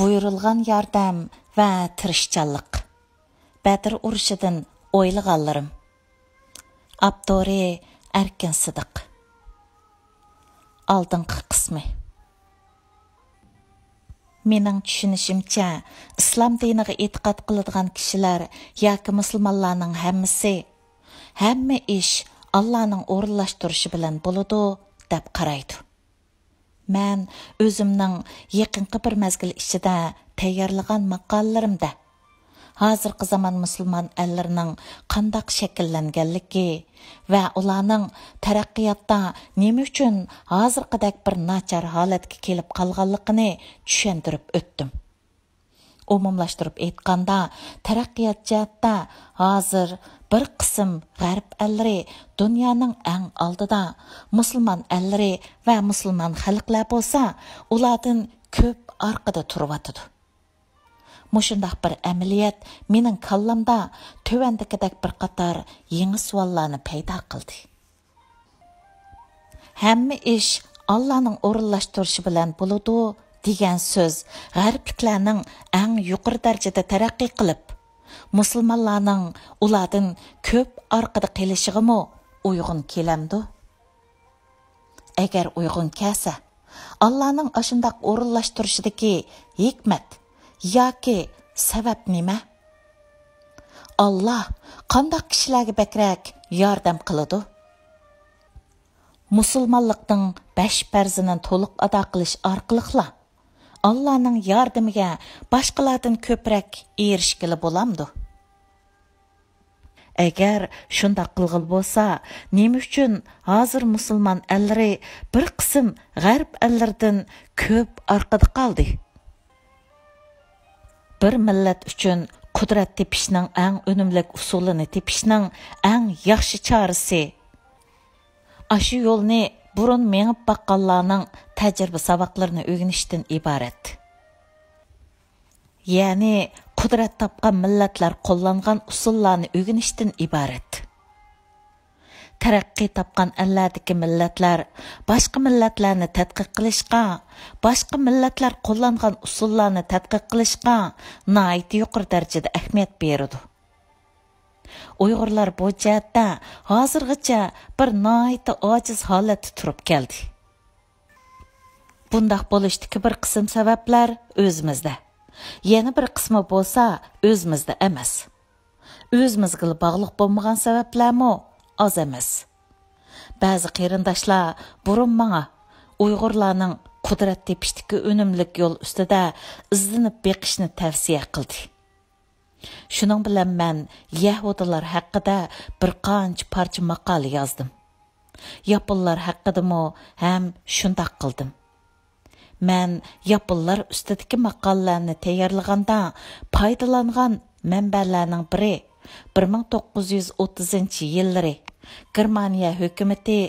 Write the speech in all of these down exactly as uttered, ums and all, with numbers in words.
بۇيرۇلغان ياردەم ۋە تىرىشچانلىق. بەدر ئۇرۇشىدىن ئويلىغانلىرىم. ئاپتورى: ئەركىن سىدىق. ئالدىنقى قىسمى. مېنىڭ چۈشىنىشىمچە، ئىسلام دىنىغا ئېتىقاد قىلىدىغان كىشىلەر ياكى مۇسۇلمانلارنىڭ ھەممىسى، ھەممە ئىش ئاللانىڭ ئورۇنلاشتۇرۇشى بىلەن بولىدۇ، دەپ قارايدۇ. مەن ئۆزۈمنىڭ يېقىنقى بىر مەزگىل ئىچىدە تەييارلىغان ماقالىلىرىمدە ھازىرقى زامان مۇسۇلمان ئەللىرىنىڭ قانداق شەكىللەنگەنلىكى ۋە ئۇلارنىڭ تەرەققىياتتا نېمە ئۈچۈن ھازىرقىدەك بىر ناچار ھالەتكە كېلىپ قالغانلىقىنى چۈشەندۈرۈپ ئۆتتۈم. ئومۇملاشتۇرۇپ ئېيتقاندا، تەرەققىيات جەھەتتە ھازىر بىر قىسىم غەرب ئەللىرى دۇنيانىڭ ئەڭ ئالدىدا، مۇسۇلمان ئەللىرى ۋە مۇسۇلمان خەلقلەر بولسا ئۇلاردىن كۆپ ئارقىدا تۇرۇۋاتىدۇ. مۇشۇنداق بىر ئەمەلىيەت مېنىڭ كاللامدا تۆۋەندىكىدەك بىر قاتار يېڭى سوئاللارنى پەيدا قىلدى. «ھەممە ئىش ئاللانىڭ ئورۇنلاشتۇرۇشى بىلەن بولىدۇ» دېگەن سۆز غەربلىكلەرنىڭ ئەڭ يۇقىرى دەرىجىدە تەرەققىي قىلىپ، مۇسۇلمانلارنىڭ ئۇلاردىن كۆپ ئارقىدا قېلىشىغىمۇ ئۇيغۇن كېلەمدۇ؟ ئەگەر ئۇيغۇن كەلسە، ئاللانىڭ ئاشۇنداق ئورۇنلاشتۇرۇشىدىكى ھېكمەت ياكى سەۋەب نېمە؟ ئاللا قانداق كىشىلەرگە بەكرەك ياردەم قىلىدۇ؟ مۇسۇلمانلىقنىڭ بەش پەرزىنى تولۇق ئادا قىلىش ئارقىلىقلا ئاللانىڭ ياردىمىگە باشقىلاردىن كۆپرەك ئېرىشكىلى بولامدۇ؟ ئەگەر شۇنداق قىلغىلى بولسا، نېمە ئۈچۈن ھازىر مۇسۇلمان ئەللىرى بىر قىسىم غەرب ئەللىرىدىن كۆپ ئارقىدا قالدى؟ بىر مىللەت ئۈچۈن قۇدرەت تېپىشنىڭ ئەڭ ئۈنۈملۈك ئۇسۇلىنى تېپىشنىڭ ئەڭ ياخشى چارىسى، ئاشۇ يولنى بۇرۇن مېڭىپ باققانلارنىڭ تەجرىبە ساۋاقلىرىنى ئۆگىنىشتىن ئىبارەت. يەنى قۇدرەت تاپقان مىللەتلەر قوللانغان ئۇسۇللارنى ئۆگىنىشتىن ئىبارەت. تەرەققىي تاپقان ئەللەردىكى مىللەتلەر باشقا مىللەتلەرنى تەتقىق قىلىشقا، باشقا مىللەتلەر قوللانغان ئۇسۇللارنى تەتقىق قىلىشقا ناھايىتى يۇقىرى دەرىجىدە ئەھمىيەت بېرىدۇ. ئۇيغۇرلار بۇ جەھەتتە ھازىرغىچە بىر ناھايىتى ئاجىز ھالەتتە تۇرۇپ كەلدى. بۇنداق بولۇشتىكى بىر قىسىم سەۋەبلەر ئۆزىمىزدە. يەنە بىر قىسمى بولسا ئۆزىمىزدە ئەمەس. ئۆزىمىزگىلا باغلىق بولمىغان سەۋەبلەرمۇ ئاز ئەمەس. بەزى قېرىنداشلار بۇرۇن ماڭا ئۇيغۇرلارنىڭ قۇدرەت تېپىشتىكى ئۈنۈملۈك يول ئۈستىدە ئىزدىنىپ بېقىشنى تەۋسىيە قىلدى. شۇنىڭ بىلەن مەن يەھۇدىيلار ھەققىدە بىر قانچە پارچە ماقالە يازدىم. ياپونلار ھەققىدىمۇ ھەم شۇنداق قىلدىم. مەن ياپونلار ئۈستىدىكى ماقالىلەرنى تەييارلىغاندا پايدىلانغان مەنبەلەرنىڭ بىرى، بىر مىڭ توققۇز يۈز ئوتتۇزىنچى يىللىرى گېرمانىيە ھۆكۈمىتى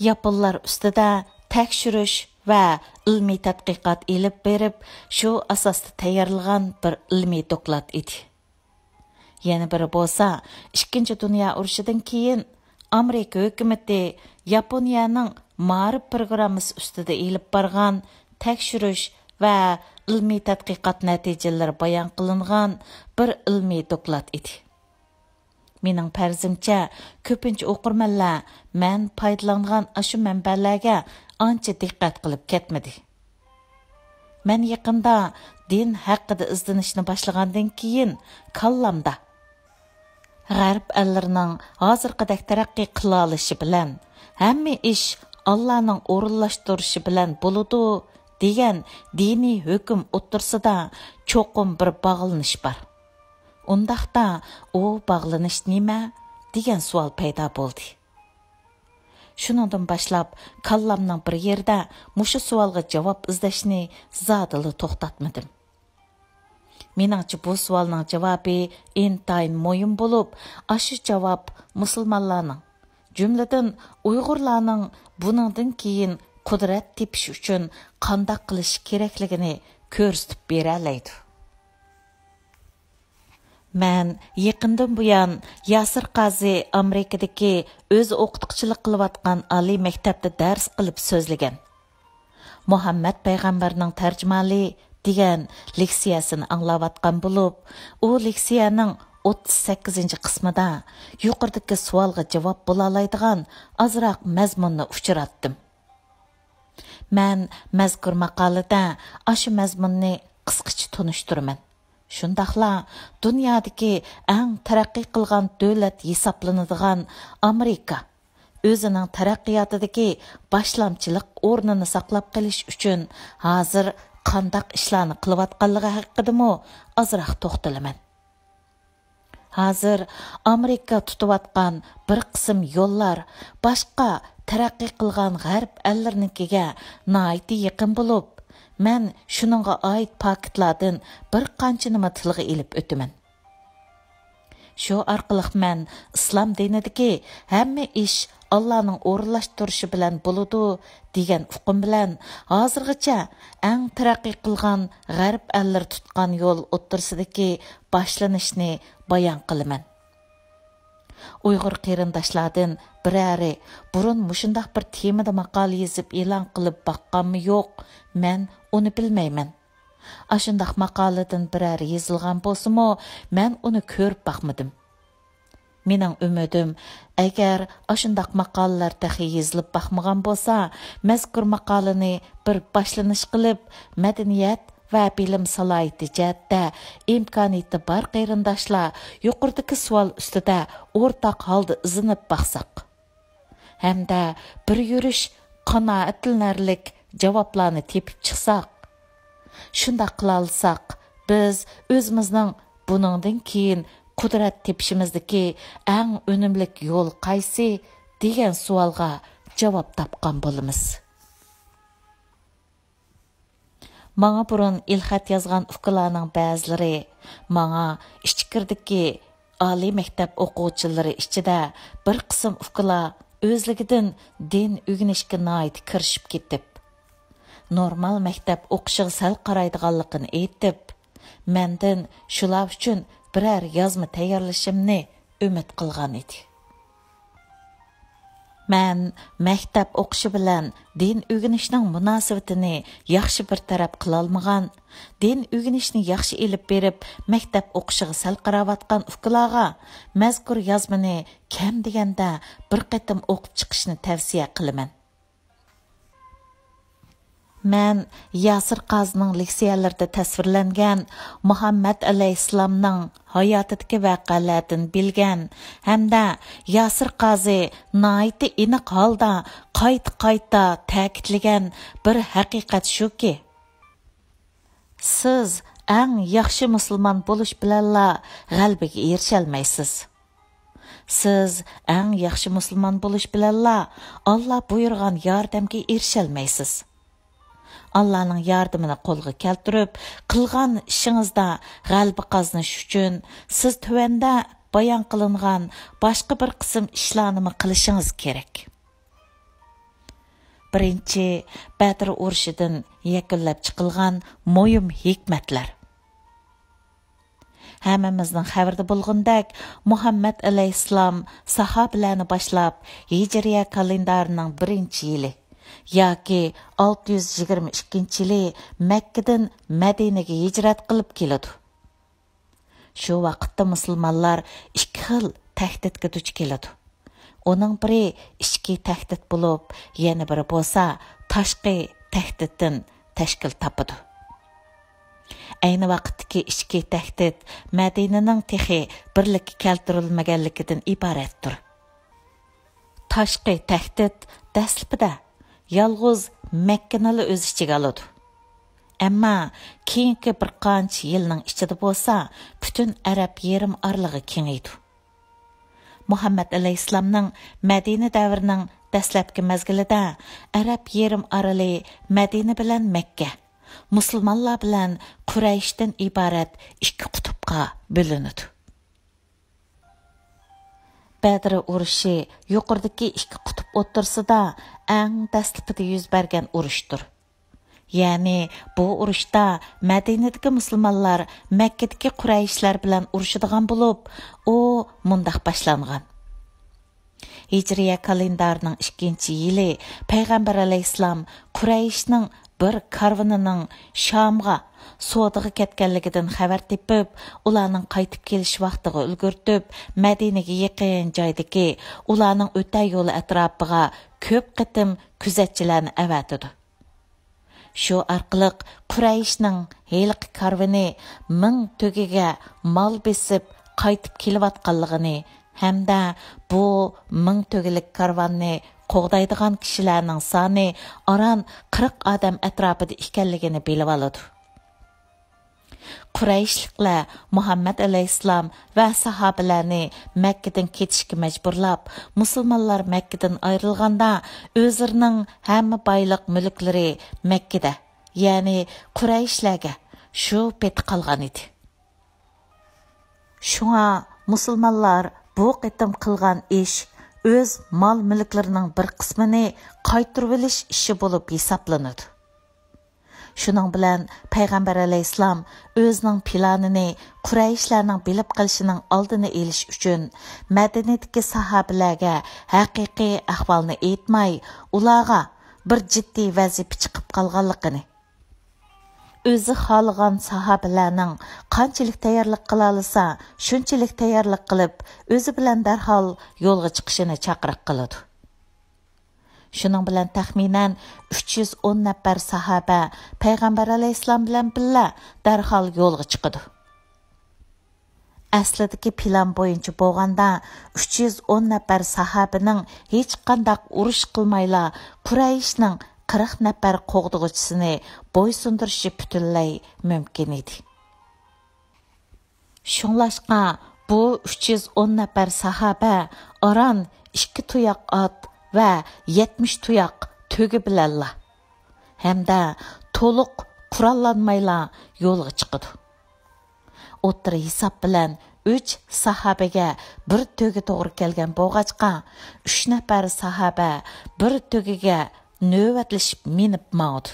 ياپونلار ئۈستىدە تەكشۈرۈش ۋە ئىلمىي تەتقىقات ئېلىپ بېرىپ، شۇ ئاساستا تەييارلىغان بىر ئىلمىي دوكلات ئىدى. يەنە بىرى بولسا، ئىككىنچى دۇنيا ئۇرۇشىدىن كېيىن ئامېرىكا ھۆكۈمىتى ياپونىيەنىڭ مائارىپ پروگراممىسى ئۈستىدە ئېلىپ بارغان تەكشۈرۈش ۋە ئىلمىي تەتقىقات نەتىجىلىرى بايان قىلىنغان بىر ئىلمىي دوكلات ئىدى. مېنىڭ پەرىزىمچە، كۆپىنچە ئوقۇرمەنلەر مەن پايدىلانغان ئاشۇ مەنبەلەرگە ئانچە دىققەت قىلىپ كەتمىدى. مەن يېقىندا دىن ھەققىدە ئىزدىنىشنى باشلىغاندىن كېيىن، كاللامدا غەرب ئەللىرىنىڭ ھازىرقىدەك تەرەققىي قىلالىشى بىلەن ھەممە ئىش ئاللانىڭ ئورۇنلاشتۇرۇشى بىلەن بولىدۇ دېگەن دىنىي ھۆكۈم ئوتتۇرىسىدا چوقۇم بىر باغلىنىش بار. ئۇنداقتا ئۇ باغلىنىش نېمە؟ دېگەن سوئال پەيدا بولدى. شۇنىڭدىن باشلاپ كاللامنىڭ بىر يېرىدە مۇشۇ سوئالغا جاۋاب ئىزدەشنى زادىلا توختاتمىدىم. مېنىڭچە بۇ سوئالنىڭ جاۋابى ئىنتايىن مۇھىم بولۇپ، ئاشۇ جاۋاب مۇسۇلمانلارنىڭ، جۈملىدىن ئۇيغۇرلارنىڭ بۇنىڭدىن كېيىن قۇدرەت تېپىش ئۈچۈن قانداق قىلىشى كېرەكلىكىنى كۆرسىتىپ بېرەلەيدۇ. مەن يېقىندىن بۇيان ياسىر قازى ئامېرىكىدىكى ئۆزى ئوقۇتقۇچىلىق قىلىۋاتقان ئالىي مەكتەپتە دەرس قىلىپ سۆزلىگەن. مۇھەممەد پەيغەمبەرنىڭ تەرجىمانى دېگەن لېكسىيەسىنى ئاڭلاۋاتقان بولۇپ، ئۇ لېكسىيەنىڭ ئوتتۇز سەككىزىنچى قىسمىدا يۇقىرىدىكى سوئالغا جاۋاب بولالايدىغان ئازراق مەزمۇننى ئۇچراتتىم. مەن مەزكۇر ماقالىدە ئاشۇ مەزمۇننى قىسقىچە تونۇشتۇرىمەن. شۇنداقلا دۇنيادىكى ئەڭ تەرەققىي قىلغان دۆلەت ھېسابلىنىدىغان ئامېرىكا ئۆزىنىڭ تەرەققىياتىدىكى باشلامچىلىق ئورنىنى ساقلاپ قېلىش ئۈچۈن ھازىر قانداق ئىشلارنى قىلىۋاتقانلىقى ھەققىدىمۇ ئازراق توختىلىمەن. ھازىر ئامېرىكا تۇتۇۋاتقان بىر قىسىم يوللار باشقا تەرەققىي قىلغان غەرب ئەللىرىنىڭكىگە ناھايىتى يېقىن بولۇپ، مەن شۇنىڭغا ئائىت پاكىتلاردىن بىر قانچىنىمۇ تىلغا ئېلىپ ئۆتىمەن. شۇ ئارقىلىق مەن ئىسلام دىنىدىكى ھەممە ئىش ئاللانىڭ ئورۇنلاشتۇرۇشى بىلەن بولىدۇ دېگەن ئۇقۇم بىلەن ھازىرغىچە ئەڭ تەرەققىي قىلغان غەرب ئەللىرى تۇتقان يول ئوتتۇرىسىدىكى باشلىنىشنى بايان قىلىمەن. ئۇيغۇر قېرىنداشلاردىن بىرەرى بۇرۇن مۇشۇنداق بىر تېمىدا ماقالە يېزىپ ئېلان قىلىپ باققانمۇ يوق، مەن ئۇنى بىلمەيمەن. ئاشۇنداق ماقالىدىن بىرەر يېزىلغان بولسىمۇ، مەن ئۇنى كۆرۈپ باقمىدىم. مېنىڭ ئۈمىدىم، ئەگەر ئاشۇنداق ماقالىلەر تېخى يېزىلىپ باقمىغان بولسا، مەزكۇر ماقالىنى بىر باشلىنىش قىلىپ، مەدەنىيەت ۋە بىلىم سالاھىيىتى جەھەتتە ئىمكانىيىتى بار قېرىنداشلار يۇقىرىدىكى سوئال ئۈستىدە ئورتاق ھالدا ئىزدىنىپ باقساق. ھەمدە بىر يۈرۈش قانائەتلىنەرلىك جاۋابلارنى تېپىپ چىقساق، شۇنداق قىلالىساق، بىز ئۆزىمىزنىڭ بۇنىڭدىن كېيىن قۇدرەت تېپىشىمىزدىكى ئەڭ ئۈنۈملۈك يول قايسى دېگەن سوئالغا جاۋاب تاپقان بولىمىز. ماڭا بۇرۇن ئېلخەت يازغان ئۇكىلارنىڭ بەزىلىرى ماڭا ئىچكىرىدىكى ئالىي مەكتەپ ئوقۇغۇچىلىرى ئىچىدە بىر قىسىم ئۇكىلار ئۆزلۈكىدىن دىن ئۆگىنىشكە ناھايىتى كىرىشىپ كېتىپ، نورمال مەكتەپ ئوقۇشىغا سەل قارايدىغانلىقىنى ئېيتىپ، مەندىن شۇلار ئۈچۈن بىرەر يازما تەييارلىشىمنى ئۈمىد قىلغان ئىدى. مەن مەكتەپ ئوقۇشى بىلەن دىن ئۆگىنىشنىڭ مۇناسىۋىتىنى ياخشى بىر تەرەپ قىلالمىغان، دىن ئۆگىنىشنى ياخشى ئېلىپ بېرىپ، مەكتەپ ئوقۇشىغا سەل قاراۋاتقان ئۇكىلارغا مەزكۇر يازمىنى كەم دېگەندە بىر قېتىم ئوقۇپ چىقىشنى تەۋسىيە قىلىمەن. مەن ياسىر قازىنىڭ لېكسىيەلىرىدە تەسۋىرلەنگەن مۇھەممەد ئەلەيھىسسالامنىڭ ھاياتىدىكى ۋەقەلەردىن بىلگەن ھەمدە ياسىر قازى ناھايىتى ئېنىق ھالدا قايتا-قايتا تەكىتلىگەن بىر ھەقىقەت شۇكى، سىز ئەڭ ياخشى مۇسۇلمان بولۇش بىلەنلا غەلىبىگە ئېرىشەلمەيسىز. سىز ئەڭ ياخشى مۇسۇلمان بولۇش بىلەنلا ئاللا بۇيرۇغان ياردەمگە ئېرىشەلمەيسىز. ئاللانىڭ ياردىمىنى قولغا كەلتۈرۈپ، قىلغان ئىشىڭىزدا غەلىبە قازىنىش ئۈچۈن سىز تۆۋەندە بايان قىلىنغان باشقا بىر قىسىم ئىشلارنىمۇ قىلىشىڭىز كېرەك. بىرىنچى، بەدر ئۇرۇشىدىن يەكۈنلەپ چىقىلغان مۇھىم ھېكمەتلەر. ھەممىمىزنىڭ خەۋىرىدە بولغىنىدەك، مۇھەممەد ئەلەيھىسسالام ساھابىلەرنى باشلاپ، ھىجرىيە كالېندارىنىڭ بىرىنچى يىلى ياكى ئالتە يۈز يىگىرمە ئىككىنچى يىلى مەككىدىن مەدىنىگە ھىجرەت قىلىپ كېلىدۇ. شۇ ۋاقىتتا مۇسۇلمانلار ئىككى خىل تەھدىتكە دۇچ كېلىدۇ. ئۇنىڭ بىرى ئىچكى تەھدىت بولۇپ، يەنە بىرى بولسا تاشقى تەھدىتتىن تەشكىل تاپىدۇ. ئەينى ۋاقىتتىكى ئىچكى تەھدىت مەدىنىنىڭ تېخى بىرلىككە كەلتۈرۈلمىگەنلىكىدىن ئىبارەتتۇر. تاشقى تەھدىت دەسلىپىدە يالغۇز مەككىنىلا ئۆز ئىچىگە ئالىدۇ. ئەمما كېيىنكى بىر قانچە يىلنىڭ ئىچىدە بولسا پۈتۈن ئەرەب يېرىم ئارىلىغا كېڭىيىدۇ. مۇھەممەد ئەلەيھىسسالامنىڭ مەدىنە دەۋرىنىڭ دەسلەپكى مەزگىلىدە ئەرەب يېرىم ئارىلى مەدىنە بىلەن مەككە، مۇسۇلمانلار بىلەن قۇرەيشتىن ئىبارەت ئىككى قۇتۇپقا بۆلۈنىدۇ. بەدر ئۇرۇشى يۇقىرىدىكى ئىككى قۇتۇپ ئوتتۇرىسىدا ئەڭ دەسلىپىدە يۈز بەرگەن ئۇرۇشتۇر. يەنى بۇ ئۇرۇشتا مەدىنىدىكى مۇسۇلمانلار مەككىدىكى قۇرەيشلەر بىلەن ئۇرۇشىدىغان بولۇپ، ئۇ مۇنداق باشلانغان. ھىجرىيە كالېندارىنىڭ ئىككىنچى يىلى پەيغەمبەر ئەلەيھىسسالام قۇرەيشنىڭ بىر كارۋىنىنىڭ شامغا سودىغا كەتكەنلىكىدىن خەۋەر تېپىپ، ئۇلارنىڭ قايتىپ كېلىش ۋاقتىغا ئۈلگۈرتۈپ، مەدىنىگە يېقىن جايدىكى ئۇلارنىڭ ئۆتەر يولى ئەتراپىغا كۆپ قېتىم كۆزەتچىلەرنى ئەۋەتىدۇ. شۇ ئارقىلىق قۇرەيشنىڭ ھېلىقى كارۋىنى مىڭ تۆگىگە مال بېسىپ قايتىپ كېلىۋاتقانلىقىنى ھەمدە بۇ مىڭ تۆگىلىك كارۋاننى قوغدايدىغان كىشىلەرنىڭ سانى ئاران قىرىق ئادەم ئەتراپىدا ئىكەنلىكىنى بىلىۋالىدۇ. قۇرەيشلىكلەر مۇھەممەد ئەلەيھىسسالام ۋە ساھابىلەرنى مەككىدىن كېتىشكە مەجبۇرلاپ، مۇسۇلمانلار مەككىدىن ئايرىلغاندا، ئۆزلىرىنىڭ ھەممە بايلىق مۈلۈكلىرى مەككىدە، يەنى قۇرەيشلەرگە شۇ پېتى قالغان ئىدى. شۇڭا مۇسۇلمانلار بۇ قېتىم قىلغان ئىش ئۆز مال-مۈلۈكلىرىنىڭ بىر قىسمىنى قايتۇرۇۋېلىش ئىشى بولۇپ ھېسابلىنىدۇ. شۇنىڭ بىلەن پەيغەمبەر ئەلەيھىسسالام ئۆزىنىڭ پىلانىنى قۇرەيشلەرنىڭ بىلىپ قېلىشىنىڭ ئالدىنى ئېلىش ئۈچۈن، مەدىنىدىكى ساھابىلەرگە ھەقىقىي ئەھۋالنى ئېيتماي، ئۇلارغا بىر جىددىي ۋەزىپە چىقىپ قالغانلىقىنى، ئۆزى خالىغان ساھابىلەرنىڭ قانچىلىك تەييارلىق قىلالىسا، شۇنچىلىك تەييارلىق قىلىپ، ئۆزى بىلەن دەرھال يولغا چىقىشىنى چاقىرىق قىلىدۇ. شۇنىڭ بىلەن تەخمىنەن ئۈچ يۈز ئون نەپەر ساھابە پەيغەمبەر ئەلەيھىسسالام بىلەن بىللە دەرھال يولغا چىقىدۇ. ئەسلىدىكى پىلان بويىچە بولغاندا، ئۈچ يۈز ئون نەپەر ساھابىنىڭ ھېچقانداق ئۇرۇش قىلمايلا قۇرەيشنىڭ قىرىق نەپەر قوغدىغۇچىسىنى بويسۇندۇرۇشى پۈتۈنلەي مۇمكىن ئىدى. شۇڭلاشقا بۇ ئۈچ يۈز ئون نەپەر ساھابە ئاران ئىككى تۇياق ئات ۋە يەتمىش تۇياق تۆگە بىلەنلا ھەمدە تولۇق قوراللانمايلا يولغا چىقىدۇ. ئوتتۇرا ھېساب بىلەن ئۈچ ساھابىگە بىر تۆگە توغرا كەلگەن بولغاچقا، ئۈچ نەپەر ساھابە بىر تۆگىگە نۆۋەتلىشىپ مىنىپ ماڭىدۇ.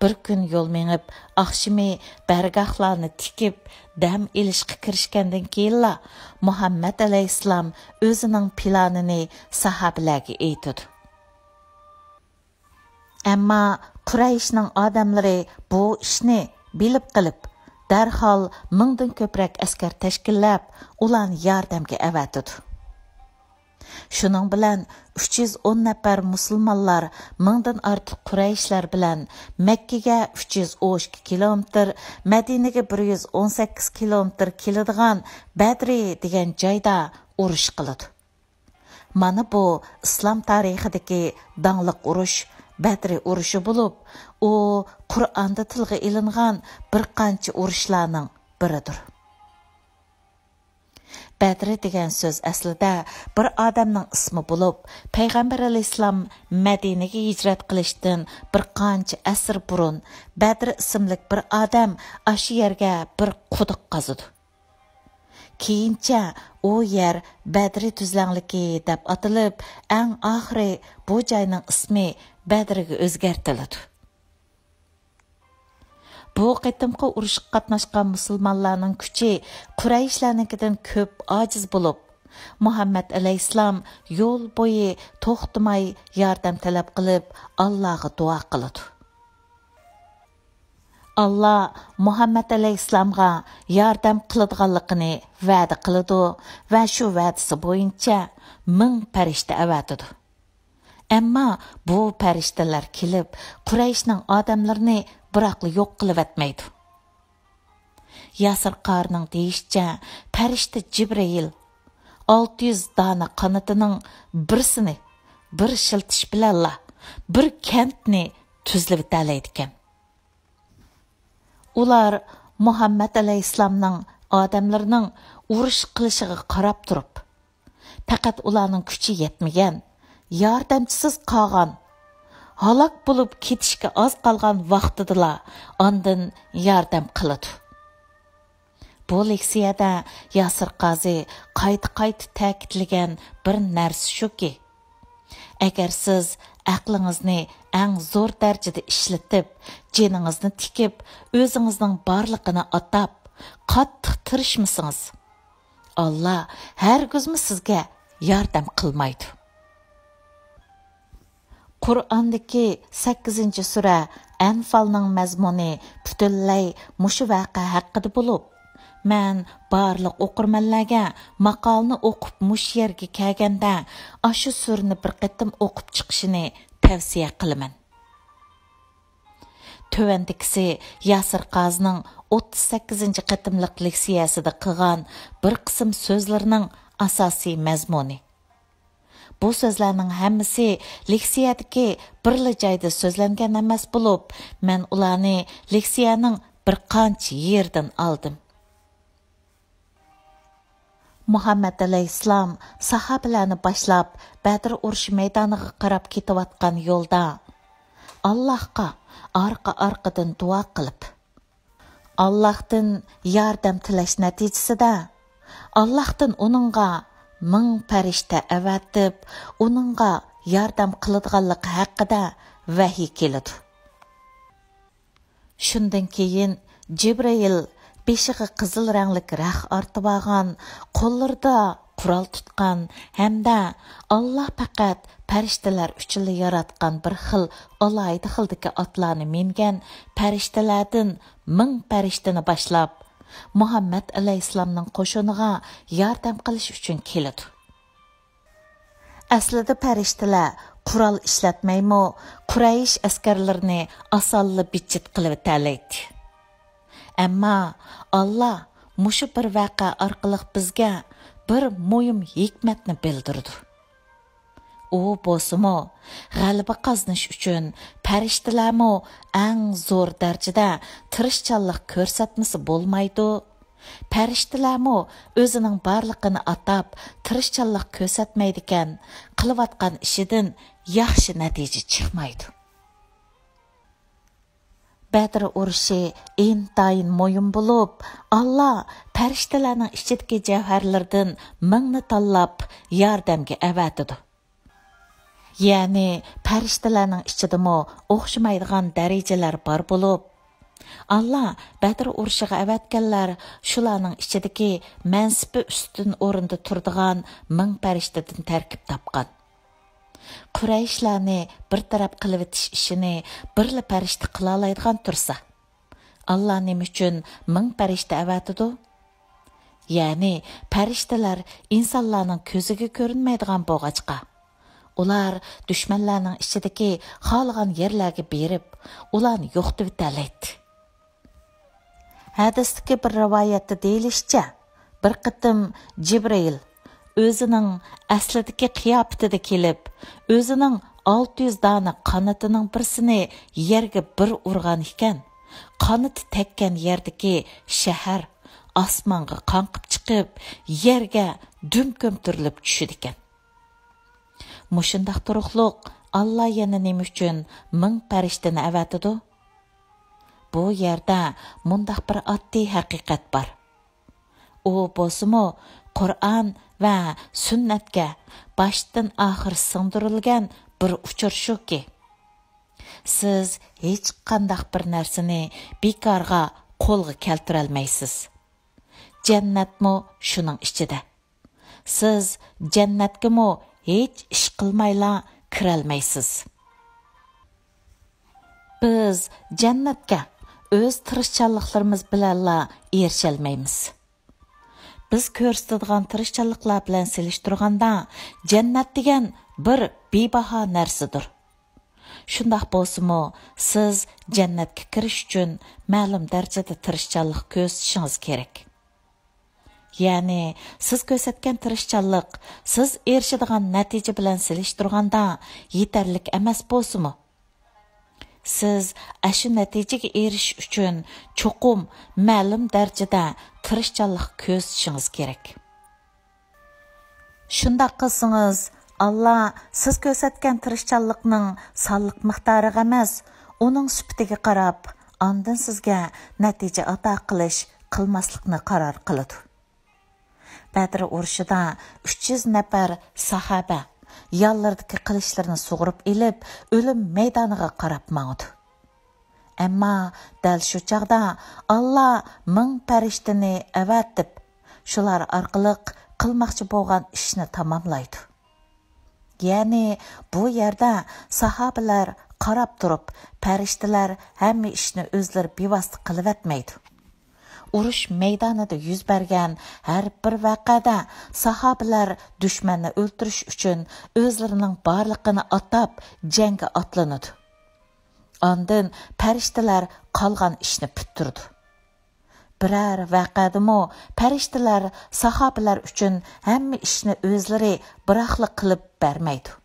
بىر كۈن يول مېڭىپ، ئاخشىمى بارگاھلارنى تىكىپ، دەم ئېلىشقا كىرىشكەندىن كېيىنلا، مۇھەممەد ئەلەيھىسسالام ئۆزىنىڭ پىلانىنى ساھابىلەرگە ئېيتىدۇ. ئەمما قۇرەيشنىڭ ئادەملىرى بۇ ئىشنى بىلىپ قېلىپ، دەرھال مىڭدىن كۆپرەك ئەسكەر تەشكىللەپ، ئۇلارنى ياردەمگە ئەۋەتىدۇ. شۇنىڭ بىلەن ئۈچ يۈز ئون نەپەر مۇسۇلمانلار مىڭدىن ئارتۇق قۇرەيشلەر بىلەن مەككىگە ئۈچ يۈز ئون ئىككى كىلومېتىر، مەدىنىگە بىر يۈز ئون سەككىز كىلومېتىر كېلىدىغان بەدرى دېگەن جايدا ئۇرۇش قىلىدۇ. مانا بۇ ئىسلام تارىخىدىكى داڭلىق ئۇرۇش بەدرى ئۇرۇشى بولۇپ، ئۇ قۇرئاندا تىلغا ئېلىنغان بىر قانچە ئۇرۇشلارنىڭ بىرىدۇر. بەدرى دېگەن سۆز ئەسلىدە بىر ئادەمنىڭ ئىسمى بولۇپ، پەيغەمبەر ئەلەيھىسسالام مەدىنىگە ھىجرەت قىلىشتىن بىر قانچە ئەسىر بۇرۇن بەدرى ئىسىملىك بىر ئادەم ئاشۇ يەرگە بىر قۇدۇق قازىدۇ. كېيىنچە ئۇ يەر بەدرى تۈزلەڭلىكى دەپ ئاتىلىپ، ئەڭ ئاخىرى بۇ جاينىڭ ئىسمى بەدرىگە ئۆزگەرتىلىدۇ. بۇ قېتىمقى ئۇرۇشقا قاتناشقان مۇسۇلمانلارنىڭ كۈچى قۇرەيشلەرنىڭكىدىن كۆپ ئاجىز بولۇپ، مۇھەممەد ئەلەيھىسسالام يول بويى توختىماي ياردەم تەلەپ قىلىپ، ئاللاغا دۇئا قىلىدۇ. ئاللا مۇھەممەد ئەلەيھىسسالامغا ياردەم قىلىدىغانلىقىنى ۋەدە قىلىدۇ ۋە شۇ ۋەدىسى بويىچە مىڭ پەرىشتە ئەۋەتىدۇ. ئەمما بۇ پەرىشتىلەر كېلىپ، قۇرەيشنىڭ ئادەملىرىنى بىراقلا يوق قىلىۋەتمەيدۇ. ياسىر قارىنىڭ دېيىشىچە، پەرىشتە جىبرىئىل ئالتە يۈز دانە قانىتىنىڭ بىرسىنى بىر شىلتىش بىلەنلا بىر كەنتنى تۈزلىۋېتەلەيدىكەن. ئۇلار مۇھەممەد ئەلەيھىسسالامنىڭ ئادەملىرىنىڭ ئۇرۇش قىلىشىغا قاراپ تۇرۇپ، پەقەت ئۇلارنىڭ كۈچى يەتمىگەن، ياردەمچىسىز قالغان، ھالاك بولۇپ كېتىشكە ئاز قالغان ۋاقتىدىلا ئاندىن ياردەم قىلىدۇ. بۇ لېكسىيەدە ياسىر قازى قايتا-قايتا تەكىتلىگەن بىر نەرسە شۇكى، ئەگەر سىز ئەقلىڭىزنى ئەڭ زور دەرىجىدە ئىشلىتىپ، جېنىڭىزنى تىكىپ، ئۆزىڭىزنىڭ بارلىقىنى ئاتاپ، قاتتىق تىرىشمىسىڭىز، ئاللا ھەرگىزمۇ سىزگە ياردەم قىلمايدۇ. قۇرئاندىكى سەككىزىنچى سۈرە ئەنفالنىڭ مەزمۇنى پۈتۈنلەي مۇشۇ ۋەقە ھەققىدە بولۇپ، مەن بارلىق ئوقۇرمەنلەرگە ماقالىنى ئوقۇپ مۇشۇ يەرگە كەلگەندە ئاشۇ سۈرىنى بىر قېتىم ئوقۇپ چىقىشىنى تەۋسىيە قىلىمەن. تۆۋەندىكىسى ياسىر قازىنىڭ ئوتتۇز سەككىزىنچى قېتىملىق لېكسىيەسىدە قىلغان بىر قىسىم سۆزلىرىنىڭ ئاساسىي مەزمۇنى. بۇ سۆزلەرنىڭ ھەممىسى لېكسىيەدىكى بىرلا جايدا سۆزلەنگەن ئەمەس بولۇپ، مەن ئۇلارنى لېكسىيەنىڭ بىر قانچە يېرىدىن ئالدىم. مۇھەممەد ئەلەيھىسسالام ساھابىلەرنى باشلاپ بەدر ئۇرۇشى مەيدانىغا قاراپ كېتىۋاتقان يولدا، ئاللاھقا ئارقا-ئارقىدىن دۇئا قىلىپ، ئاللاھتىن ياردەم تىلەش نەتىجىسىدە، ئاللاھتىن ئۇنىڭغا مىڭ پەرىشتە ئەۋەتىپ، ئۇنىڭغا ياردەم قىلىدىغانلىقى ھەققىدە ۋەھىي كېلىدۇ. شۇندىن كېيىن جىبرىئىل بېشىغا قىزىل رەڭلىك رەخ ئارتىۋالغان، قوللىرىدا قورال تۇتقان ھەمدە ئاللا پەقەت پەرىشتىلەر ئۈچۈنلا ياراتقان بىر خىل ئالاھىدە خىلدىكى ئاتلارنى مىنگەن پەرىشتىلەردىن مىڭ پەرىشتىنى باشلاپ، مۇھەممەد ئەلەيھىسسالامنىڭ قوشۇنىغا ياردەم قىلىش ئۈچۈن كېلىدۇ. ئەسلىدە پەرىشتىلەر قورال ئىشلەتمەيمۇ، قۇرەيش ئەسكەرلىرىنى ئاسانلا بىتچىت قىلىۋېتەلەيتتى. ئەمما ئاللا مۇشۇ بىر ۋەقە ئارقىلىق بىزگە بىر مۇھىم ھېكمەتنى بىلدۈرىدۇ. ئۇ بولسىمۇ، غەلىبە قازىنىش ئۈچۈن پەرىشتىلەرمۇ ئەڭ زور دەرىجىدە تىرىشچانلىق كۆرسەتمىسە بولمايدۇ. پەرىشتىلەرمۇ ئۆزىنىڭ بارلىقىنى ئاتاپ، تىرىشچانلىق كۆرسەتمەيدىكەن، قىلىۋاتقان ئىشىدىن ياخشى نەتىجە چىقمايدۇ. بەدر ئۇرۇشى ئىنتايىن مۇھىم بولۇپ، ئاللا پەرىشتىلەرنىڭ ئىچىدىكى جەۋھەرلىرىدىن مىڭنى تاللاپ ياردەمگە ئەۋەتىدۇ. يەنى پەرىشتىلەرنىڭ ئىچىدىمۇ ئوخشىمايدىغان دەرىجىلەر بار بولۇپ، ئاللا بەدر ئۇرۇشىغا ئەۋەتكەنلەر شۇلارنىڭ ئىچىدىكى مەنسىپى ئۈستۈن ئورۇندا تۇرىدىغان مىڭ پەرىشتىدىن تەركىب تاپقان. قۇرەيشلەرنى بىر تەرەپ قىلىۋېتىش ئىشىنى بىرلا پەرىشتە قىلالايدىغان تۇرسا، ئاللا نېمە ئۈچۈن مىڭ پەرىشتە ئەۋەتىدۇ؟ يەنى پەرىشتىلەر ئىنسانلارنىڭ كۆزىگە كۆرۈنمەيدىغان بولغاچقا، ئۇلار دۈشمەنلەرنىڭ ئىچىدىكى خالىغان يەرلەرگە بېرىپ، ئۇلارنى يوقىتىۋېتەلەيتتى. ھەدىستىكى بىر رىۋايەتتە دېيىلىشىچە، بىر قېتىم جىبرىئىل ئۆزىنىڭ ئەسلىدىكى قىياپىتىدە كېلىپ، ئۆزىنىڭ ئالتە يۈز دانە قانىتىنىڭ بىرسىنى يەرگە بىر ئۇرغان ئىكەن، قانىتى تەگكەن يەردىكى شەھەر ئاسمانغا قاڭقىپ چىقىپ، يەرگە دۈم كۆمتۈرۈلۈپ چۈشىدىكەن. مۇشۇنداق تۇرۇقلۇق ئاللا يەنە نېمە ئۈچۈن مىڭ پەرىشتىنى ئەۋەتىدۇ؟ بۇ يەردە مۇنداق بىر ئاددىي ھەقىقەت بار. ئۇ بولسىمۇ قۇرئان ۋە سۈننەتكە باشتىن ئاخىر سىڭدۈرۈلگەن بىر ئۇچۇر شۇكى، سىز ھېچقانداق بىر نەرسىنى بىكارغا قولغا كەلتۈرەلمەيسىز. جەننەتمۇ شۇنىڭ ئىچىدە. سىز جەننەتكىمۇ ھېچ ئىش قىلمايلا كىرەلمەيسىز. بىز جەننەتكە ئۆز تىرىشچانلىقلىرىمىز بىلەنلا ئېرىشەلمەيمىز. بىز كۆرسىتىدىغان تىرىشچانلىقلار بىلەن سېلىشتۇرغاندا، جەننەت دېگەن بىر بىباھا نەرسىدۇر. شۇنداق بولسىمۇ، سىز جەننەتكە كىرىش ئۈچۈن مەلۇم دەرىجىدە تىرىشچانلىق كۆرسىتىشىڭىز كېرەك. يەنى، سىز كۆرسەتكەن تىرىشچانلىق سىز ئېرىشىدىغان نەتىجە بىلەن سېلىشتۇرغاندا يېتەرلىك ئەمەس بولسىمۇ، سىز ئاشۇ نەتىجىگە ئېرىشىش ئۈچۈن چوقۇم مەلۇم دەرىجىدە تىرىشچانلىق كۆرسىتىشىڭىز كېرەك. شۇنداق قىلسىڭىز، ئاللا سىز كۆرسەتكەن تىرىشچانلىقنىڭ سانلىق مىقدارىغا ئەمەس، ئۇنىڭ سۈپىتىگە قاراپ، ئاندىن سىزگە نەتىجە ئاتا قىلىش، قىلماسلىقنى قارار قىلىدۇ. بەدر ئۇرۇشىدا ئۈچ يۈز نەپەر ساھابە يانلىرىدىكى قىلىچلىرىنى سۇغۇرۇپ ئېلىپ، ئۆلۈم مەيدانىغا قاراپ ماڭىدۇ. ئەمما دەل شۇ چاغدا ئاللا مىڭ پەرىشتىنى ئەۋەتىپ، شۇلار ئارقىلىق قىلماقچى بولغان ئىشنى تاماملايدۇ. يەنى بۇ يەردە ساھابىلەر قاراپ تۇرۇپ، پەرىشتىلەر ھەممە ئىشنى ئۆزلىرى بىۋاسىتە قىلىۋەتمەيدۇ. ئۇرۇش مەيدانىدا يۈز بەرگەن ھەر بىر ۋەقەدە ساھابىلەر دۈشمەننى ئۆلتۈرۈش ئۈچۈن ئۆزلىرىنىڭ بارلىقىنى ئاتاپ جەڭگە ئاتلىنىدۇ. ئاندىن پەرىشتىلەر قالغان ئىشنى پۈتتۈرىدۇ. بىرەر ۋەقەدىمۇ پەرىشتىلەر ساھابىلەر ئۈچۈن ھەممە ئىشنى ئۆزلىرى بىراقلا قىلىپ بەرمەيدۇ.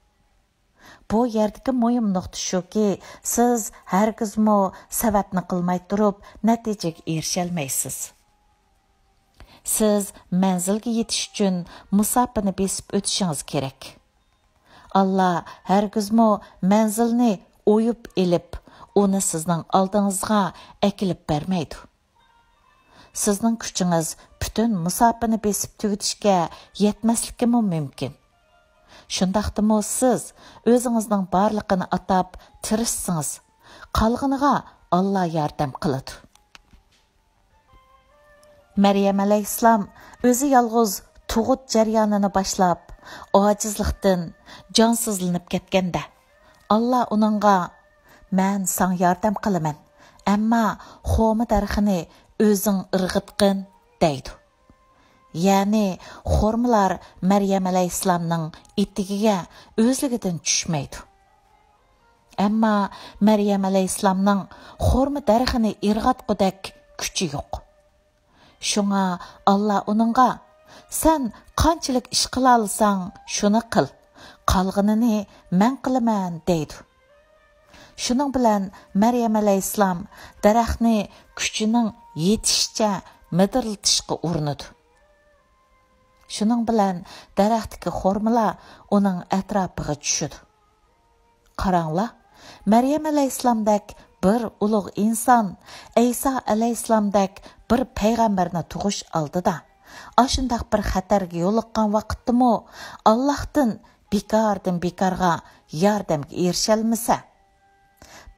بۇ يەردىكى مۇھىم نۇقتا شۇكى، سىز ھەرگىزمۇ سەۋەبنى قىلماي تۇرۇپ نەتىجىگە ئېرىشەلمەيسىز. سىز مەنزىلگە يېتىش ئۈچۈن مۇساپىنى بېسىپ ئۆتۈشىڭىز كېرەك. ئاللا ھەرگىزمۇ مەنزىلنى ئويۇپ ئېلىپ، ئۇنى سىزنىڭ ئالدىڭىزغا ئەكېلىپ بەرمەيدۇ. سىزنىڭ كۈچىڭىز پۈتۈن مۇساپىنى بېسىپ تۈگىتىشكە يەتمەسلىكىمۇ مۇمكىن. شۇنداقتىمۇ سىز ئۆزىڭىزنىڭ بارلىقىنى ئاتاپ تىرىشسىڭىز، قالغىنىغا ئاللا ياردەم قىلىدۇ. مەريەم ئەلەيھىسسالام ئۆزى يالغۇز تۇغۇت جەريانىنى باشلاپ، ئاجىزلىقتىن جانسىزلىنىپ كەتكەندە، ئاللا ئۇنىڭغا، «مەن ساڭا ياردەم قىلىمەن، ئەمما خورما دەرىخىنى ئۆزۈڭ ئىرغىتقىن» دەيدۇ. يەنى خورمىلار مەريەم ئەلەيھىسسالامنىڭ ئېتىكىگە ئۆزلۈكىدىن چۈشمەيدۇ. ئەمما مەريەم ئەلەيھىسسالامنىڭ خورما دەرىخىنى ئىرغاتقۇدەك كۈچى يوق. شۇڭا ئاللا ئۇنىڭغا، «سەن قانچىلىك ئىش قىلالىساڭ، شۇنى قىل، قالغىنىنى مەن قىلىمەن» دەيدۇ. شۇنىڭ بىلەن مەريەم ئەلەيھىسسالام دەرەخنى كۈچىنىڭ يېتىشىچە مىدىرلىتىشقا ئۇرۇنىدۇ. شۇنىڭ بىلەن دەرەختىكى خورمىلار ئۇنىڭ ئەتراپىغا چۈشىدۇ. قاراڭلار، مەريەم ئەلەيھىسسالامدەك بىر ئۇلۇغ ئىنسان، ئەيسا ئەلەيھىسسالامدەك بىر پەيغەمبەرنى تۇغۇش ئالدىدا ئاشۇنداق بىر خەتەرگە يولۇققان ۋاقىتتىمۇ ئاللاھتىن بىكاردىن بىكارغا ياردەمگە ئېرىشەلمىسە،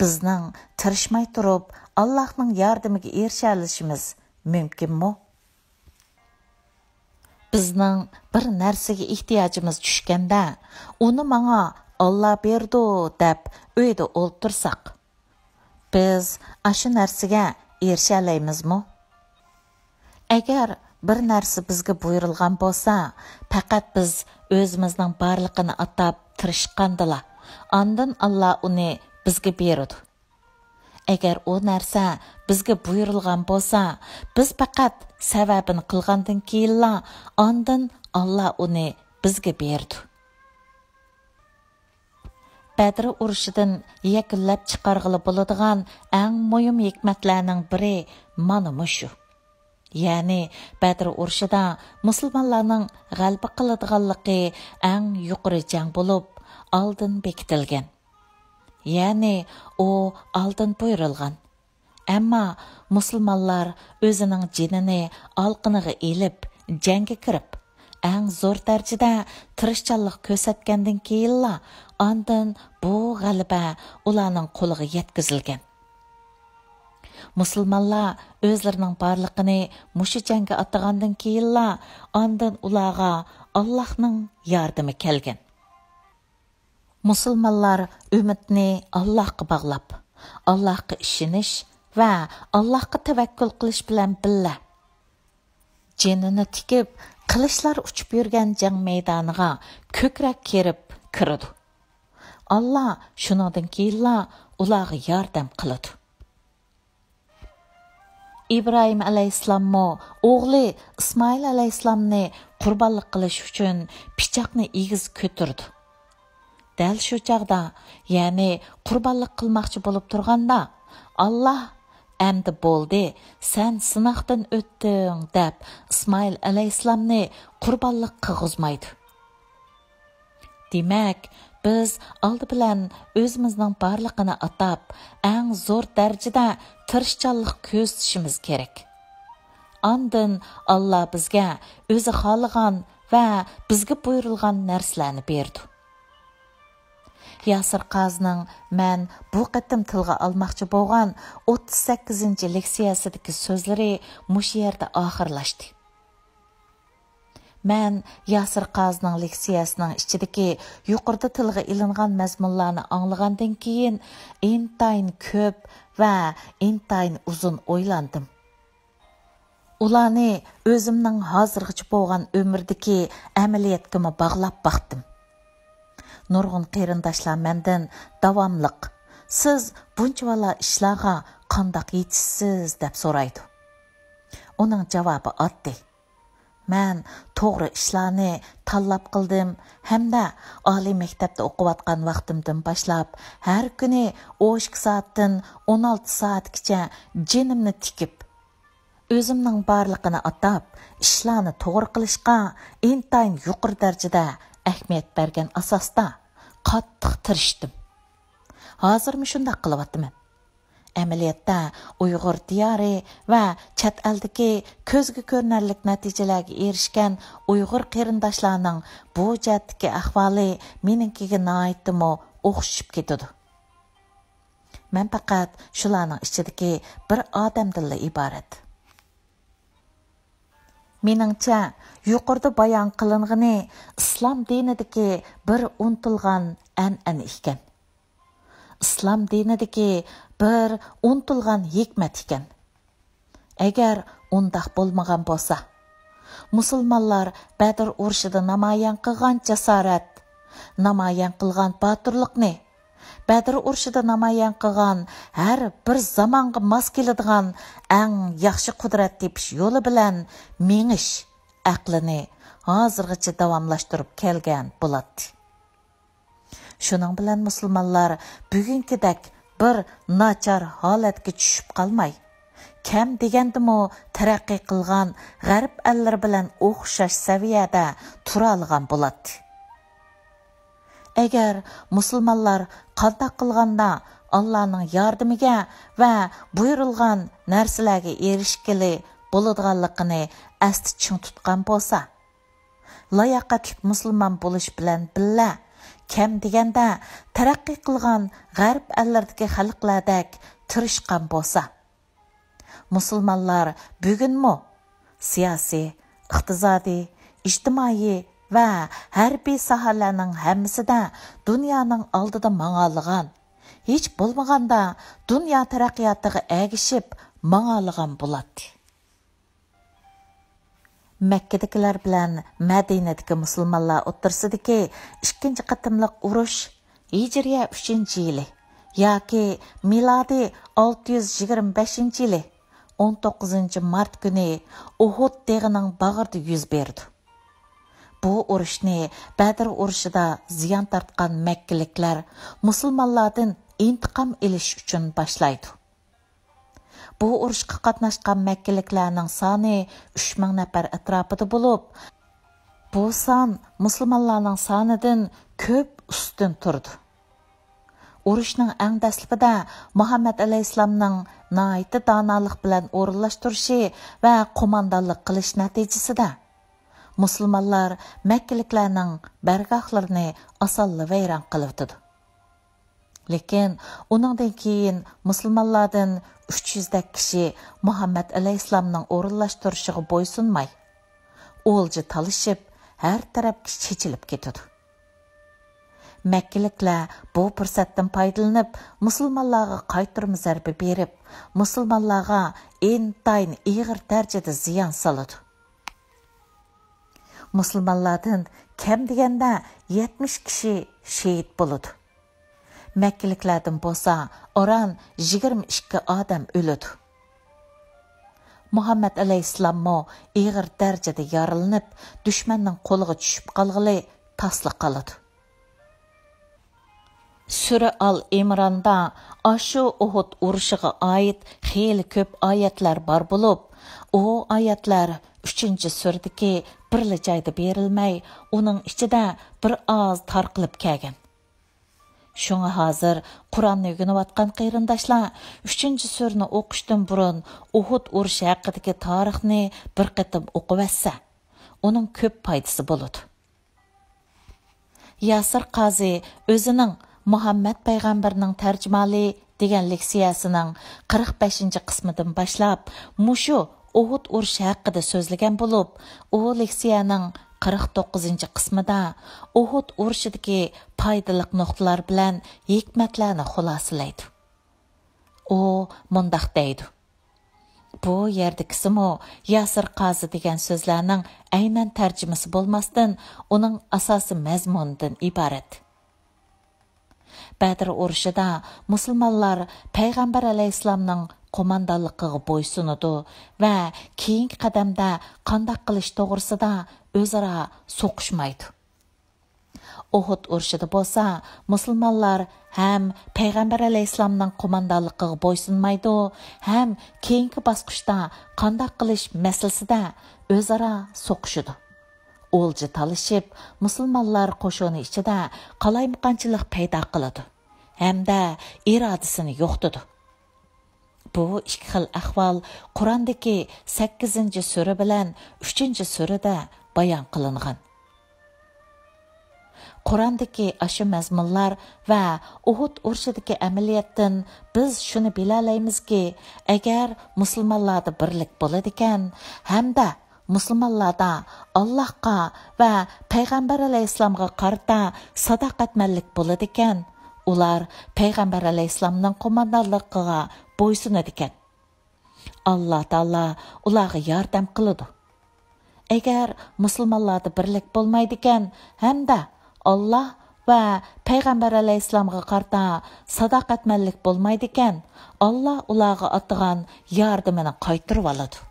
بىزنىڭ تىرىشماي تۇرۇپ ئاللاھنىڭ ياردىمىگە ئېرىشەلىشىمىز مۇمكىنمۇ؟ بىزنىڭ بىر نەرسىگە ئېھتىياجىمىز چۈشكەندە، «ئۇنى ماڭا ئاللا بېرىدۇ» دەپ ئۆيدە ئولتۇرساق، بىز ئاشۇ نەرسىگە ئېرىشەلەيمىزمۇ؟ ئەگەر بىر نەرسە بىزگە بۇيرۇلغان بولسا، پەقەت بىز ئۆزىمىزنىڭ بارلىقىنى ئاتاپ تىرىشقاندىلا، ئاندىن ئاللا ئۇنى بىزگە بېرىدۇ. ئەگەر ئۇ نەرسە بىزگە بۇيرۇلغان بولسا، بىز پەقەت سەۋەبىنى قىلغاندىن كېيىنلا، ئاندىن ئاللا ئۇنى بىزگە بېرىدۇ. بەدر ئۇرۇشىدىن يەكۈنلەپ چىقارغىلى بولىدىغان ئەڭ مۇھىم ھېكمەتلەرنىڭ بىرى مانا مۇشۇ. يەنى بەدر ئۇرۇشىدا مۇسۇلمانلارنىڭ غەلىبە قىلىدىغانلىقى ئەڭ يۇقىرى جەڭ بولۇپ، ئالدىن بېكىتىلگەن. يەنى ئۇ ئالدىن بۇيرۇلغان. ئەمما مۇسۇلمانلار ئۆزىنىڭ جېنىنى ئالقىنىغا ئېلىپ، جەڭگە كىرىپ، ئەڭ زور دەرىجىدە تىرىشچانلىق كۆرسەتكەندىن كېيىنلا، ئاندىن بۇ غەلىبە ئۇلارنىڭ قولىغا يەتكۈزۈلگەن. مۇسۇلمانلار ئۆزلىرىنىڭ بارلىقىنى مۇشۇ جەڭگە ئاتىغاندىن كېيىنلا، ئاندىن ئۇلارغا ئاللاھنىڭ ياردىمى كەلگەن. مۇسۇلمانلار ئۈمىدىنى ئاللاھقا باغلاپ، ئاللاھقا ئىشىنىش ۋە ئاللاھقا تەۋەككۈل قىلىش بىلەن بىللە، جېنىنى تىكىپ، قىلىچلار ئۇچۇپ يۈرگەن جەڭ مەيدانىغا كۆكرەك كېرىپ كىرىدۇ. ئاللا شۇنىڭدىن كېيىنلا ئۇلارغا ياردەم قىلىدۇ. ئىبراھىم ئەلەيھىسسالاممۇ ئوغلى ئىسمائىل ئەلەيھىسسالامنى قۇربانلىق قىلىش ئۈچۈن پىچاقنى ئېگىز كۆتۈرىدۇ. دەل شۇ چاغدا، يەنى قۇربانلىق قىلماقچى بولۇپ تۇرغاندا، ئاللا، «ئەمدى بولدى، سەن سىناقتىن ئۆتتۈڭ» دەپ، ئىسمائىل ئەلەيھىسسالامنى قۇربانلىق قىلغۇزمايدۇ. دېمەك، بىز ئالدى بىلەن ئۆزىمىزنىڭ بارلىقىنى ئاتاپ، ئەڭ زور دەرىجىدە تىرىشچانلىق كۆرسىتىشىمىز كېرەك. ئاندىن ئاللا بىزگە ئۆزى خالىغان ۋە بىزگە بۇيرۇلغان نەرسىلەرنى بېرىدۇ. ياسىر قازىنىڭ مەن بۇ قېتىم تىلغا ئالماقچى بولغان ئوتتۇز سەككىزىنچى لېكسىيەسىدىكى سۆزلىرى مۇشۇ يەردە ئاخىرلاشتى. مەن ياسىر قازىنىڭ لېكسىيەسىنىڭ ئىچىدىكى يۇقىرىدا تىلغا ئېلىنغان مەزمۇنلارنى ئاڭلىغاندىن كېيىن، ئىنتايىن كۆپ ۋە ئىنتايىن ئۇزۇن ئويلاندىم. ئۇلارنى ئۆزۈمنىڭ ھازىرغىچە بولغان ئۆمۈردىكى ئەمەلىيەتكىمۇ باغلاپ باقتىم. نۇرغۇن قېرىنداشلار مەندىن داۋاملىق، «سىز بۇنچىۋالا ئىشلارغا قانداق يېتىشىسىز؟» دەپ سورايدۇ. ئۇنىڭ جاۋابى ئاددىي. مەن توغرا ئىشلارنى تاللاپ قىلدىم ھەمدە ئالىي مەكتەپتە ئوقۇۋاتقان ۋاقتىمدىن باشلاپ، ھەر كۈنى ئون ئىككى سائەتتىن ئون ئالتە سائەتكىچە جېنىمنى تىكىپ، ئۆزۈمنىڭ بارلىقىنى ئاتاپ، ئىشلارنى توغرا قىلىشقا ئىنتايىن يۇقىرى دەرىجىدە ئەھمىيەت بەرگەن ئاساستا قاتتىق تىرىشتىم. ھازىرمۇ شۇنداق قىلىۋاتىمەن. ئەمەلىيەتتە، ئۇيغۇر دىيارى ۋە چەت ئەلدىكى كۆزگە كۆرۈنەرلىك نەتىجىلەرگە ئېرىشكەن ئۇيغۇر قېرىنداشلارنىڭ بۇ جەھەتتىكى ئەھۋالى مېنىڭكىگە ناھايىتىمۇ ئوخشىشىپ كېتىدۇ. مەن پەقەت شۇلارنىڭ ئىچىدىكى بىر ئادەمدىنلا ئىبارەت. مېنىڭچە، يۇقىرىدا بايان قىلىنغىنى ئىسلام دىنىدىكى بىر ئۇنتۇلغان ئەنئەنە ئىكەن. ئىسلام دىنىدىكى بىر ئۇنتۇلغان ھېكمەت ئىكەن. ئەگەر ئۇنداق بولمىغان بولسا، مۇسۇلمانلار بەدر ئۇرۇشىدا نامايان قىلغان جاسارەت، نامايان قىلغان باتۇرلۇقنى، بەدر ئۇرۇشىدا نامايان قىلغان ھەر بىر زامانغا ماس كېلىدىغان ئەڭ ياخشى قۇدرەت تېپىش يولى بىلەن مېڭىش ئەقلىنى ھازىرغىچە داۋاملاشتۇرۇپ كەلگەن بولاتتى. شۇنىڭ بىلەن مۇسۇلمانلار بۈگۈنكىدەك بىر ناچار ھالەتكە چۈشۈپ قالماي، كەم دېگەندىمۇ تەرەققىي قىلغان غەرب ئەللىرى بىلەن ئوخشاش سەۋىيەدە تۇرالىغان بولاتتى. ئەگەر مۇسۇلمانلار قانداق قىلغاندا ئاللانىڭ ياردىمىگە ۋە بۇيرۇلغان نەرسىلەرگە ئېرىشكىلى بولىدىغانلىقىنى ئەستە چىڭ تۇتقان بولسا، لاياقەتلىك مۇسۇلمان بولۇش بىلەن بىللە، كەم دېگەندە تەرەققىي قىلغان غەرب ئەللىرىدىكى خەلقلەردەك تىرىشقان بولسا، مۇسۇلمانلار بۈگۈنمۇ سىياسىي، ئىقتىسادىي، ئىجتىمائىي ۋە ھەربىي ساھەلەرنىڭ ھەممىسىدە دۇنيانىڭ ئالدىدا ماڭالىغان، ھېچ بولمىغاندا دۇنيا تەرەققىياتىغا ئەگىشىپ ماڭالىغان بولاتتى. مەككىدىكىلەر بىلەن مەدىنىدىكى مۇسۇلمانلار ئوتتۇرىسىدىكى ئىككىنچى قېتىملىق ئۇرۇش ھىجرىيە ئۈچىنچى يىلى ياكى مىلادىي ئالتە يۈز يىگىرمە بەشىنچى يىلى ئون توققۇزىنچى مارت كۈنى ئۇھۇد تېغىنىڭ باغرىدا يۈز بېرىدۇ. بۇ ئۇرۇشنى بەدر ئۇرۇشىدا زىيان تارتقان مەككىلىكلەر مۇسۇلمانلاردىن ئىنتىقام ئېلىش ئۈچۈن باشلايدۇ. بۇ ئۇرۇشقا قاتناشقان مەككىلىكلەرنىڭ سانى ئۈچ مىڭ نەپەر ئەتراپىدا بولۇپ، بۇ سان مۇسۇلمانلارنىڭ سانىدىن كۆپ ئۈستۈن تۇرىدۇ. ئۇرۇشنىڭ ئەڭ دەسلىپىدە مۇھەممەد ئەلەيھىسسالامنىڭ ناھايىتى دانالىق بىلەن ئورۇنلاشتۇرۇشى ۋە قوماندانلىق قىلىش نەتىجىسىدە، مۇسۇلمانلار مەككىلىكلەرنىڭ بارگاھلىرىنى ئاسانلا ۋەيران قىلىۋېتىدۇ. لېكىن ئۇنىڭدىن كېيىن مۇسۇلمانلاردىن ئۈچ يۈزدەك كىشى مۇھەممەد ئەلەيھىسسالامنىڭ ئورۇنلاشتۇرۇشىغا بويسۇنماي، ئولجا تالىشىپ، ھەر تەرەپكە چېچىلىپ كېتىدۇ. مەككىلىكلەر بۇ پۇرسەتتىن پايدىلىنىپ، مۇسۇلمانلارغا قايتۇرما زەربە بېرىپ، مۇسۇلمانلارغا ئىنتايىن ئېغىر دەرىجىدە زىيان سالىدۇ. مۇسۇلمانلاردىن كەم دېگەندە يەتمىش كىشى شېھىت بولىدۇ. مەككىلىكلەردىن بولسا ئاران يىگىرمە ئىككى ئادەم ئۆلىدۇ. مۇھەممەد ئەلەيھىسسالاممۇ ئېغىر دەرىجىدە يارىلىنىپ، دۈشمەننىڭ قولىغا چۈشۈپ قالغىلى تاسلا قالىدۇ. سۈرە ئال ئىمراندا ئاشۇ ئۇھۇد ئۇرۇشىغا ئائىت خېلى كۆپ ئايەتلەر بار بولۇپ، ئۇ ئايەتلەر ئۈچىنچى سۈرىدىكى بىرلا جايدا بېرىلمەي، ئۇنىڭ ئىچىدە بىر ئاز تارقىلىپ كەلگەن. شۇڭا ھازىر قۇرئاننى ئۆگىنىۋاتقان قېرىنداشلار ئۈچىنچى سۈرىنى ئوقۇشتىن بۇرۇن ئۇھۇد ئۇرۇشى ھەققىدىكى تارىخنى بىر قېتىم ئوقۇۋەتسە، ئۇنىڭ كۆپ پايدىسى بولىدۇ. ياسىر قازى ئۆزىنىڭ مۇھەممەد پەيغەمبەرنىڭ تەرجىمىھالى دېگەن لېكسىيەسىنىڭ قىرىق بەشىنچى قىسمىدىن باشلاپ مۇشۇ ئۇھۇد ئۇرۇشى ھەققىدە سۆزلىگەن بولۇپ، ئۇ لېكسىيەنىڭ قىرىق توققۇزىنچى قىسمىدا ئۇھۇد ئۇرۇشىدىكى پايدىلىق نۇقتىلار بىلەن ھېكمەتلەرنى خۇلاسىلەيدۇ. ئۇ مۇنداق دەيدۇ: بۇ يەردىكىسىمۇ ياسىر قازى دېگەن سۆزلەرنىڭ ئەينەن تەرجىمىسى بولماستىن، ئۇنىڭ ئاساسىي مەزمۇنىدىن ئىبارەت. بەدر ئۇرۇشىدا مۇسۇلمانلار پەيغەمبەر ئەلەيھىسسالامنىڭ قوماندانلىقىغا بويسۇنىدۇ ۋە كېيىنكى قەدەمدە قانداق قىلىش توغرىسىدا ئۆزئارا سوقۇشمايدۇ. ئۇھۇد ئۇرۇشىدا بولسا مۇسۇلمانلار ھەم پەيغەمبەر ئەلەيھىسسالامنىڭ قوماندانلىقىغا بويسۇنمايدۇ، ھەم كېيىنكى باسقۇچتا قانداق قىلىش مەسىلىسىدە ئۆزئارا سوقۇشىدۇ. ئولجا تالىشىپ، مۇسۇلمانلار قوشۇنى ئىچىدە قالايمىقانچىلىق پەيدا قىلىدۇ ھەمدە ئىرادىسىنى يوقىتىدۇ. بۇ ئىككى خىل ئەھۋال قۇراندىكى سەككىزىنچى سۈرە بىلەن ئۈچىنچى سۈرىدە بايان قىلىنغان. قۇراندىكى ئاشۇ مەزمۇنلار ۋە ئۇھۇد ئۇرۇشىدىكى ئەمەلىيەتتىن بىز شۇنى بىلەلەيمىزكى، ئەگەر مۇسۇلمانلاردا بىرلىك بولىدىكەن ھەمدە مۇسۇلمانلاردا ئاللاھقا ۋە پەيغەمبەر ئەلەيھىسسالامغا قارىتا ساداقەتمەنلىك بولىدىكەن، ئۇلار پەيغەمبەر ئەلەيھىسسالامنىڭ قوماندانلىقىغا بويسۇنىدىكەن. ئاللا تائالا ئۇلارغا ياردەم قىلىدۇ. ئەگەر مۇسۇلمانلاردا بىرلىك بولمايدىكەن ھەمدە ئاللا ۋە پەيغەمبەر ئەلەيھىسسالامغا قارىتا ساداقەتمەنلىك بولمايدىكەن، ئاللا ئۇلارغا ئاتىغان ياردىمىنى قايتۇرۇۋالىدۇ.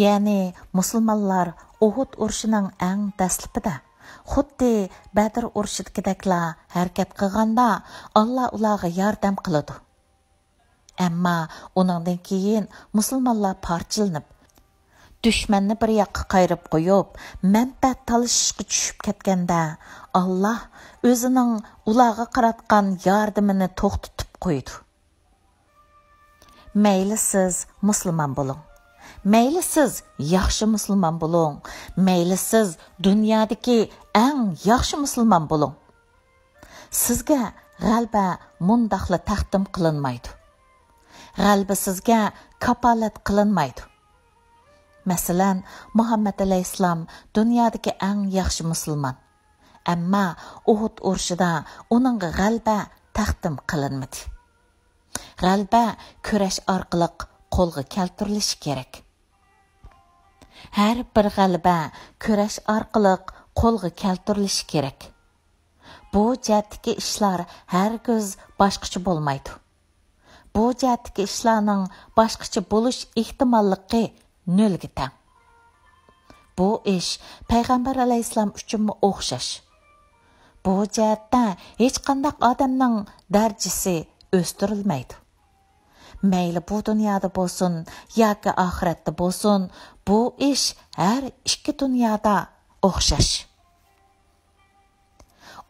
يەنى مۇسۇلمانلار ئۇھۇد ئۇرۇشىنىڭ ئەڭ دەسلىپىدە، خۇددى بەدر ئۇرۇشىدىكىدەكلا ھەرىكەت قىلغاندا، ئاللا ئۇلارغا ياردەم قىلىدۇ. ئەمما ئۇنىڭدىن كېيىن مۇسۇلمانلار پارچىلىنىپ، دۈشمەننى بىر ياققا قايرىپ قويۇپ، مەنپەئەت تالىشىشقا چۈشۈپ كەتكەندە، ئاللا ئۆزىنىڭ ئۇلارغا قاراتقان ياردىمىنى توختىتىپ قويىدۇ. مەيلى سىز مۇسۇلمان بولۇڭ، مەيلى سىز ياخشى مۇسۇلمان بولۇڭ، مەيلى سىز دۇنيادىكى ئەڭ ياخشى مۇسۇلمان بولۇڭ، سىزگە غەلىبە مۇنداقلا تەقدىم قىلىنمايدۇ. غەلىبە سىزگە كاپالەت قىلىنمايدۇ. مەسىلەن، مۇھەممەد ئەلەيھىسسالام دۇنيادىكى ئەڭ ياخشى مۇسۇلمان. ئەمما ئۇھۇد ئۇرۇشىدا ئۇنىڭغا غەلىبە تەقدىم قىلىنمىدى. غەلىبە كۈرەش ئارقىلىق قولغا كەلتۈرۈلۈشى كېرەك. ھەر بىر غەلىبە كۈرەش ئارقىلىق قولغا كەلتۈرۈلۈشى كېرەك. بۇ جەھەتتىكى ئىشلار ھەرگىز باشقىچە بولمايدۇ. بۇ جەھەتتىكى ئىشلارنىڭ باشقىچە بولۇش ئېھتىماللىقى نۆلگە تەڭ. بۇ ئىش پەيغەمبەر ئەلەيھىسسالام ئۈچۈنمۇ ئوخشاش. بۇ جەھەتتە ھېچقانداق ئادەمنىڭ دەرىجىسى ئۆستۈرۈلمەيدۇ. مەيلى بۇ دۇنيادا بولسۇن ياكى ئاخىرەتتە بولسۇن، بۇ ئىش ھەر ئىككى دۇنيادا ئوخشاش.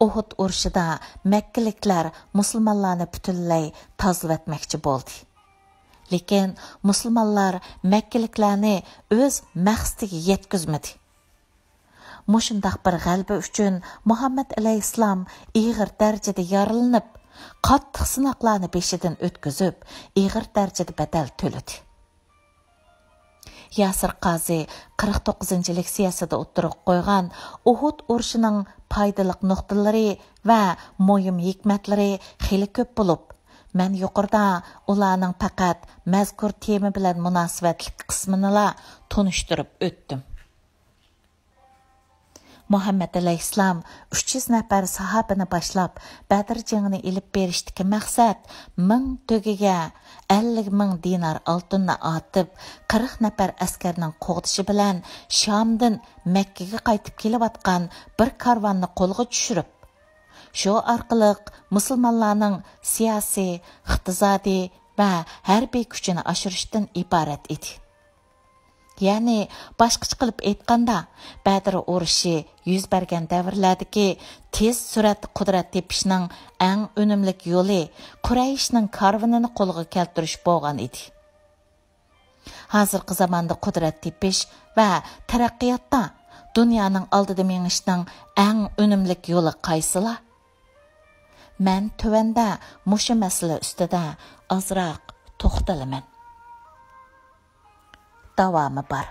ئۇھۇد ئۇرۇشىدا مەككىلىكلەر مۇسۇلمانلارنى پۈتۈنلەي تازىلىۋەتمەكچى بولدى. لېكىن مۇسۇلمانلار مەككىلىكلەرنى ئۆز مەقسىتىگە يەتكۈزمىدى. مۇشۇنداق بىر غەلىبە ئۈچۈن مۇھەممەد ئەلەيھىسسالام ئېغىر دەرىجىدە يارىلىنىپ، قاتتىق سىناقلارنى بېشىدىن ئۆتكۈزۈپ، ئېغىر دەرىجىدە بەدەل تۆلىدى. ياسىر قازى قىرىق توققۇزىنچى لېكسىيەسىدە ئوتتۇرىغا قويغان ئۇھۇد ئۇرۇشىنىڭ پايدىلىق نۇقتىلىرى ۋە مۇھىم ھېكمەتلىرى خېلى كۆپ بولۇپ، مەن يۇقىرىدا ئۇلارنىڭ پەقەت مەزكۇر تېما بىلەن مۇناسىۋەتلىك قىسمىنىلا تونۇشتۇرۇپ ئۆتتۈم. مۇھەممەد ئەلەيھىسسالام ئۈچ يۈز نەپەر ساھابىنى باشلاپ، بەدر جېڭىنى ئېلىپ بېرىشتىكى مەقسەت مىڭ تۆگىگە ئەللىك مىڭ دىنار ئالتۇننى ئاتىپ، قىرىق نەپەر ئەسكەرنىڭ قوغدىشى بىلەن شامدىن مەككىگە قايتىپ كېلىۋاتقان بىر كارۋاننى قولغا چۈشۈرۈپ، شۇ ئارقىلىق مۇسۇلمانلارنىڭ سىياسىي، ئىقتىسادىي ۋە ھەربىي كۈچىنى ئاشۇرۇشتىن ئىبارەت ئىدى. يەنى، باشقىچە قىلىپ ئېيتقاندا، بەدر ئۇرۇشى يۈز بەرگەن دەۋرلەردىكى تېز سۈرئەتتە قۇدرەت تېپىشنىڭ ئەڭ ئۈنۈملۈك يولى قۇرەيشنىڭ كارۋىنىنى قولغا كەلتۈرۈش بولغان ئىدى. ھازىرقى زاماندا قۇدرەت تېپىش ۋە تەرەققىياتتا دۇنيانىڭ ئالدىدا مېڭىشنىڭ ئەڭ ئۈنۈملۈك يولى قايسىلا؟ مەن تۆۋەندە مۇشۇ مەسىلە ئۈستىدە ئازراق توختىلىمەن. داۋامى بار.